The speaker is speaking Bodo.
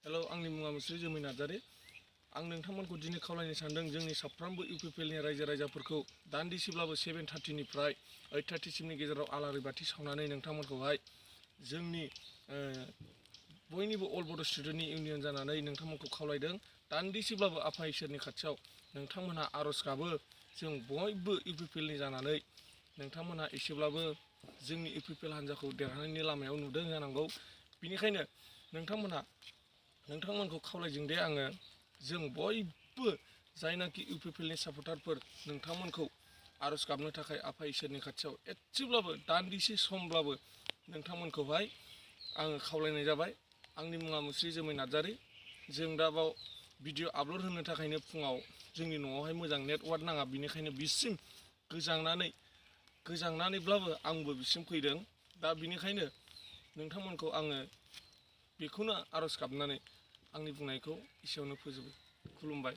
हेलो आंनि मुङा जwmwi नार्जारी आं नोंथांमोनखौ दिनै खावलायनो सानदों जोंनि साफ्रोमबो इउपिपिएलनि रायजो राजाफोरखौ दान्दिसेब्लाबो 7:30 निफ्राय 8:30 सिमनि गेजेराव आलारि बाथि सावनानै नोंथांमोनखौहाय जोंनि बयनिबो अल बड' स्टुडेन्टनि इउनियन जानानै नोंथांमोनखौ खावलायदों दान्दिसेब्लाबो आफा इसोरनि खाथियाव नोंथांमोनहा आरज गाबो जों बयबो इउपिपिएलनि जानानै नोंथांमोनहा एसेब्लाबो जोंनि इउपिपिएल हान्जाखौ देरहानायनि लामायाव नुदों जानांगौ बिनिखायनो नोंथांमोनखौ खावलायदों दे आङो जों बयबो जायनाखि इउपिपिएलनि सापर्टारफोर नोंथांमोनखौ आरज गाबनो थाखाय आफा इसोरनि खाथियाव एसेब्लाबो दान्दिसे समब्लाबो नोंथांमोनखौहाय आङो खावलायनाय जाबाय। आंनि मुङा jwmwi नार्जारी जों दा बाव भिडिअ आपल'ड होनो थाखायनो फुङाव जोंनि न'आवहाय मोजां नेटवार्क नाङा बिनिखायनो बिसिम गोजांनानैब्लाबो आंबो बिसिम फैदों दा बिनिखायनो नोंथांमोनखौ आङो बेखौनो आरज गाबनानै आंनि बुंनायखौ एसेयावनो फोजोबो खुलुमबाय।